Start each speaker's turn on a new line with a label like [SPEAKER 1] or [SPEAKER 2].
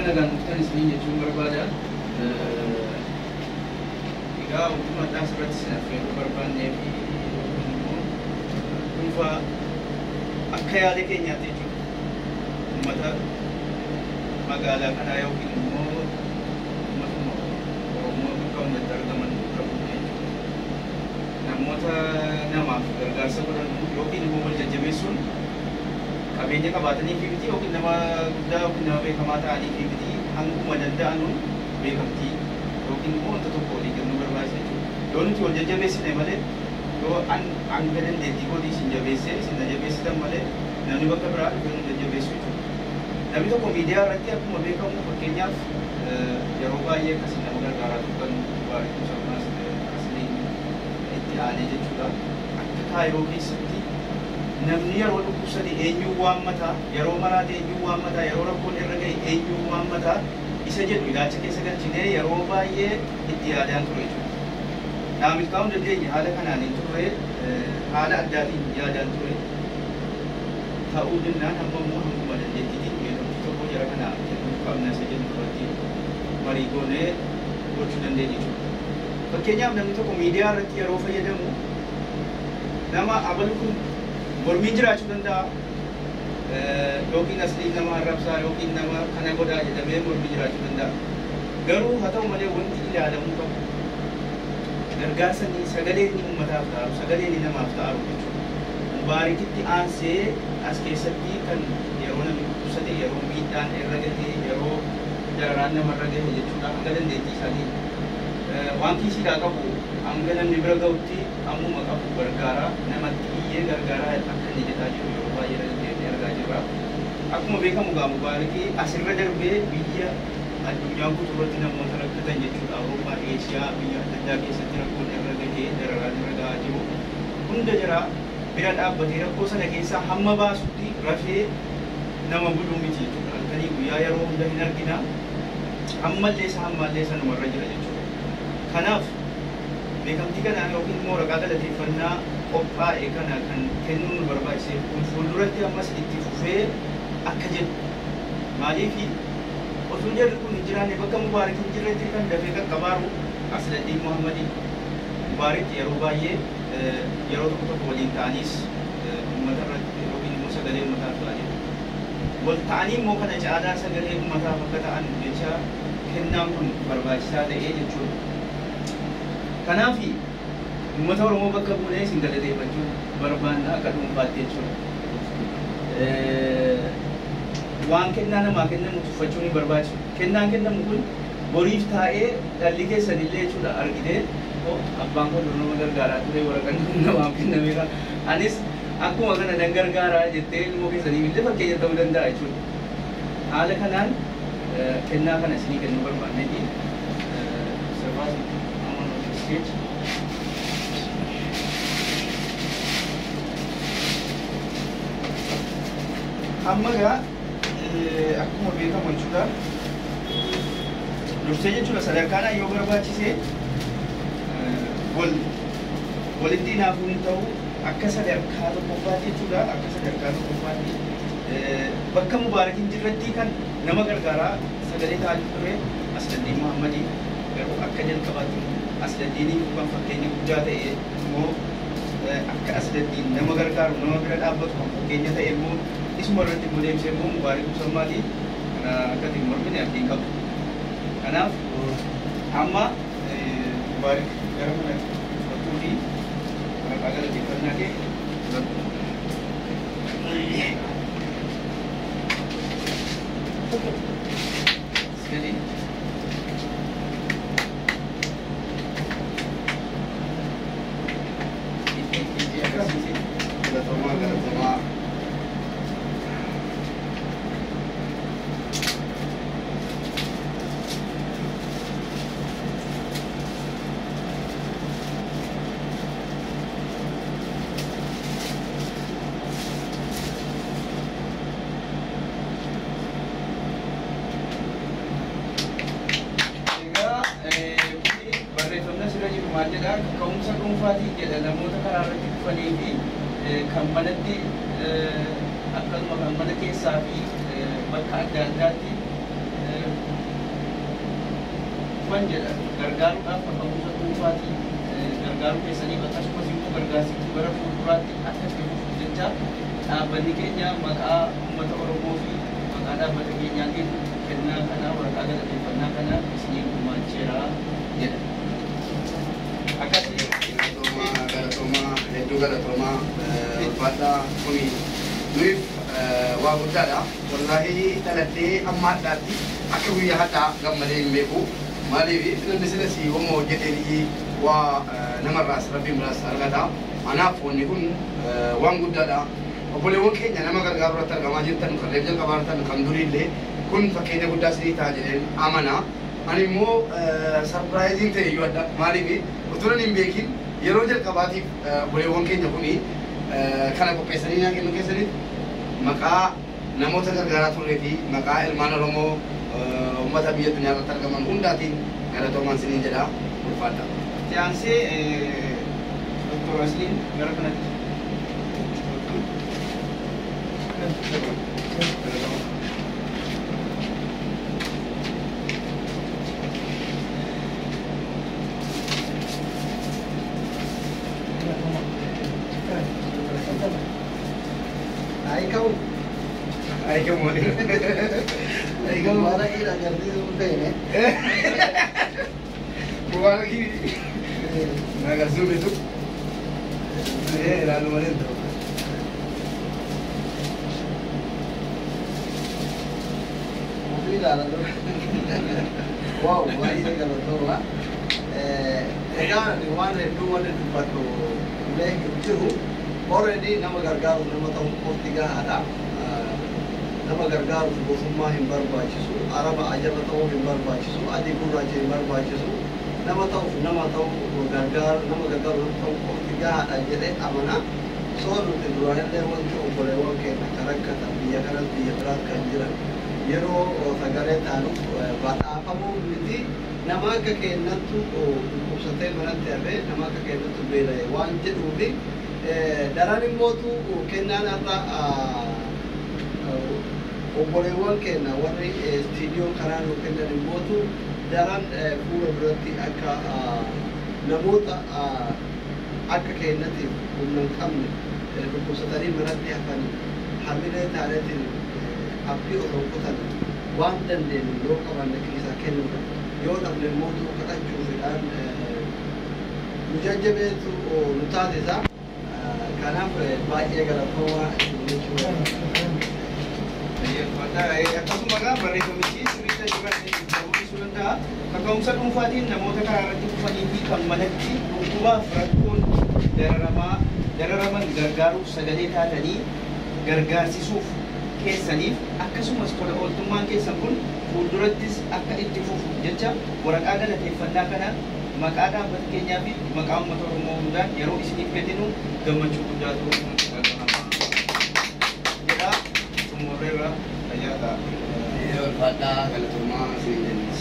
[SPEAKER 1] Baga nagaan dhuftan isiniin jechuun barbaada. Egaa wanti addaa asirratti isin affeeruu barbaannee fi yookiin immoo dhuunfaa akka yaada keenyaatti jechuudha. Uummata magaalaa kanaa yookiin immoo uummatuma Oromoo bakka hundatti argaman dura bu'ee jechuudha. Namoota namaaf gargaarsa godhan yookiin immoo wal jajjabeessuun qabeenya qabaatanii fi miti yookiin nama guddaa yookiin nama beekamaa ta'anii fi miti, hanguma danda'anuun beekamtii yookiin immoo wanta tokko walii kennuu barbaachisa jechuudha. Yoo nuti wal jajjabeessine malee, yoo hanga dandeettii kootii isin jabeessee isin na jabeessitan malee, namni bakka biraa dhufee nu jajjabeessu jechuudha. Namni tokko miidiyaa irratti akkuma beekamu, fakkeenyaaf, yeroo baay'ee akkasii nama gargaaraa turtan Mubaarik Musammaas Asliin itti aanee jechuudha. Akka Kaayiroo keessatti namni yeroo dhukkubsate eenyuun waammataa, yeroo maraate eenyuun waammataa, yeroo rakkoon irra gahe eenyuun waammataa isa jedhu ilaalcha keessa galchinee yeroo baay'ee itti yaadaan ture jechuudha. Naa milkaa'uu hin dandeenye, haala kanaan hin turre, haala addaatiin yaadaan ture. Ta'uu jennaan hamma immoo hanguma dandeettiitiin beekamtii tokko jara kana kennuu qabna isa jedhu irratti marii goonee gochuu dandeenya jechuudha. Fakkeenyaaf, namni tokko miidiyaa irratti yeroo fayyadamu nama abalu kun mormiin jiraachuu danda'a. Yookiin Aslii nama arrabsaa yookiin nama kana godhaa jedhamee mormii jiraachuu danda'a. Garuu haa ta'u malee, wanti ilaalamuu qabu gargaarsa inni sagalee inni uummataaf ta'aru, sagalee inni namaaf ta'aru jechuudha. Mubaarikitti aansee as keessatti kan yeroo namni dhukkubsate, yeroo miidhaan irra gahe, yeroo dararaan namarra gahe jechuudha, hanga dandeettii isaatiin waan kiisiidhaa qabu hanga namni bira gahutti ammuma qabu gargaaraa, namatti iyyee gargaaraa akka inni jedhaa jiru yeroo baay'ee irra deddeebi'ee argaa jirra. Akkuma beekamu gaa, Mubaarikii asirra darbee biyya addunyaa guutuu irratti namoota rakkatan jechuudha. Awurooppaa, Eeshiyaa, biyya adda addaa keessatti rakkoon irra gahee dararaan irra gahaa jiru. Hunda jara bira dhaabbatee rakkoo sana keessaa hamma baasutti rafee nama buluu miti jechuudha. Halkanii guyyaa yeroo hunda hin argina. Ammallee isa hammaallee sanumarra jira jechuudha. Kanaaf beekamtii kana yookiin immoo waraqaa galateeffannaa qophaa'e kana kan kennuun nu barbaachiseef kun fuulduratti ammas itti fufee akka jedhu. Maaliifi, osoo jarri kun hin jiraanne, bakka Mubaarik hin jirretti kan dafee qaqqabaaru Asladdiin Muhammadii. Mubaarik yeroo baay'ee yeroo tokko tokko waliin ta'aniis uummata irratti yookiin immoo sagalee uummataaf ta'aa jiru. Wal ta'anii immoo kana caalaa sagalee uummataaf akka ta'an jecha kennaan kun barbaachisaa ta'ee jechuudha. Kanaaf uummata Oromoo bakka buunee isin galateeffachuu barbaanna akka dhuunfaatti jechuudha. Waan kennaa namaa kennamu tuffachuun hin barbaachisu. Kennaan kennamu kun boriif taa'ee dhalli keessan illee jechuudha argitee, abbaan koo dur nama gargaaraa ture, waraqaan kun namaaf kennameera, anis akkuma kana nan gargaaraa jettee ilmoo keessaniif illee fakkeenya ta'uu danda'a jechuudha. Haala kanaan kennaa kana isinii kennuu barbaanneeti. Sirbaas amma stage. Amma gaa akkuma beekamu jechuudha. Dursee jechuudha sadarkaan yoo barbaachise wal walitti hinaafuun hin ta'u, akka sadarkaa tokkoffaatti jechuudha, akka sadarkaa tokkoffaatti bakka Mubaarak hin jirretti kan nama gargaaraa sagalee ta'aa ture Asladdiin Muhammadii. Garuu akka jalqabaatti Asladdiiniin kan fakkeenya guddaa ta'e immoo akka Asladdiin nama gargaaru, nama bira dhaabbatu kan fakkeenya ta'e immoo isuma irratti immoo deebisee immoo Mubaarik Musammaati. Kana akka ittiin mormine abdiin qabu. Kanaaf amma Mubaarik gara mana fudhattuu fi waraqaa galateeffannaa kee fudhadhu. Gadi. Itti agarsiisi.
[SPEAKER 2] Galatamaa, galatamaa.
[SPEAKER 1] Egaa kuni barreeffamni asirra jiru maal jedhaa? Kaka'umsa dhuunfaatiin jedha, namoota karaa irratti kufanii fi kan manatti akkasuma kan mana keessaa fi bakka adda addaatti dararaman jedha gargaaruudhaaf kaka'umsa dhuunfaatii gargaaruu keessaniif akkasumas immoo gargaarsichi bara fuulduraatti akka itti fufu jecha dhaabbanni keenya maqaa uummata Oromoo fi maqaa dhaabbata keenyaatiin kennaa kana waraqaa galateeffannaa kana isinii gumaacheera jedha. Akkasii.
[SPEAKER 2] Galatoomaa, hedduu galatoomaa, ulfaadhaa. Kuni nuyiif waa guddaadha. Wallaahi dhaladhee amma hadhaatti akka guyyaa hadhaa gammadee hin beeku. Maaliif namni sila si homo hojjetee waa namarraas rabbiin biraas argata. Anaaf wanni kun waan guddaadha. Obboleewwan keenya nama gargaaru irratti argamaa jirtan, kan reef jalqabaa jirtan, kan duriillee kun fakkeenya guddaa isinii ta'a jedheen amana. Ani immoo surprise ta'e iyyuu adda. Maaliif utuu hin beekin yeroo jalqabaatiif obboleewwan keenya kuni kana qopheessanii naa kennu keessanitti maqaa namoota gargaaraa turree fi maqaa ilmaan Oromoo uummata biyya addunyaa irratti argaman hundaatiin galatoomaan isiniin jedha, ulfaadha.
[SPEAKER 1] Itti aansee Dr. Asliin gara kanatti.
[SPEAKER 3] Ahí kau.
[SPEAKER 2] Ay, kamu. Ay, kamu.
[SPEAKER 3] Mubarak ira agarsiisuu feene.
[SPEAKER 2] Mubarak. Agarsiisuu beeku. Ilaalu malee hin ta'u.
[SPEAKER 3] Ofii ilaala dura. Wow, baay'ee galatooma. Egaa waan hedduu wanni dubbadhu illee hin jiru. Already nama gargaaruuf nama ta'uun qofti gahaadha. Nama gargaaruuf gosummaa hin barbaachisu, araba ajaba ta'uu hin barbaachisu, adii gurraacha hin barbaachisu. Nama ta'uuf nama ta'uu gargaaru, nama gargaaruuf ta'uu qofti gahaadha jedhee amana. Soo nuti duraanillee wanti obboleewwan keenya kan rakkatan biyya kanas biyya biraas kan jiran yeroo sagalee taanuuf badhaafamuu miti, nama akka keenyattu dhukkubsatee manatti hafee, nama akka keenyattu beela'e waan jedhuufi daran immootu kennaan har'a obboleewwan keenya warri istiidiyoo karaa nuu kennan immootu daran fuula duratti akka namoota akka keenyatiif humna hin qabne dhukkubsatanii manatti hafanii hamilee taaneetiin abdii osoo hin kutanne waan dandeenyu yoo qabanne kiisaa kennuudha, yoo dhabne immootu kadhachuufidhaan nu jajjabeetu nu taasisa. Kanaaf baay'ee galatoomaa jechuudha.
[SPEAKER 1] Akkasuma egaa barreeffamichi sirriitti achirratti ta'uu danda'a. Kaka'umsa dhuunfaatiin namoota karaa irratti kufanii fi kan manatti dhukkubaaf rakkoon dararamaa dararaman gargaaruuf sagalee taatanii gargaarsisuuf keessaniif akkasumas tola ooltummaan keessan kun fuuldurattis akka itti fufu jecha waraqaa galateeffannaa kana maqaa dhaabbata keenyaa fi maqaa uummata Oromoo hundaan yeroo isiniif kenninu gammachuu guddaatu nutti dhagahama. Jedha xumurreerra, fayyaa ta'a.
[SPEAKER 2] Ulfaadhaa, galatoomaa isiniin jennis.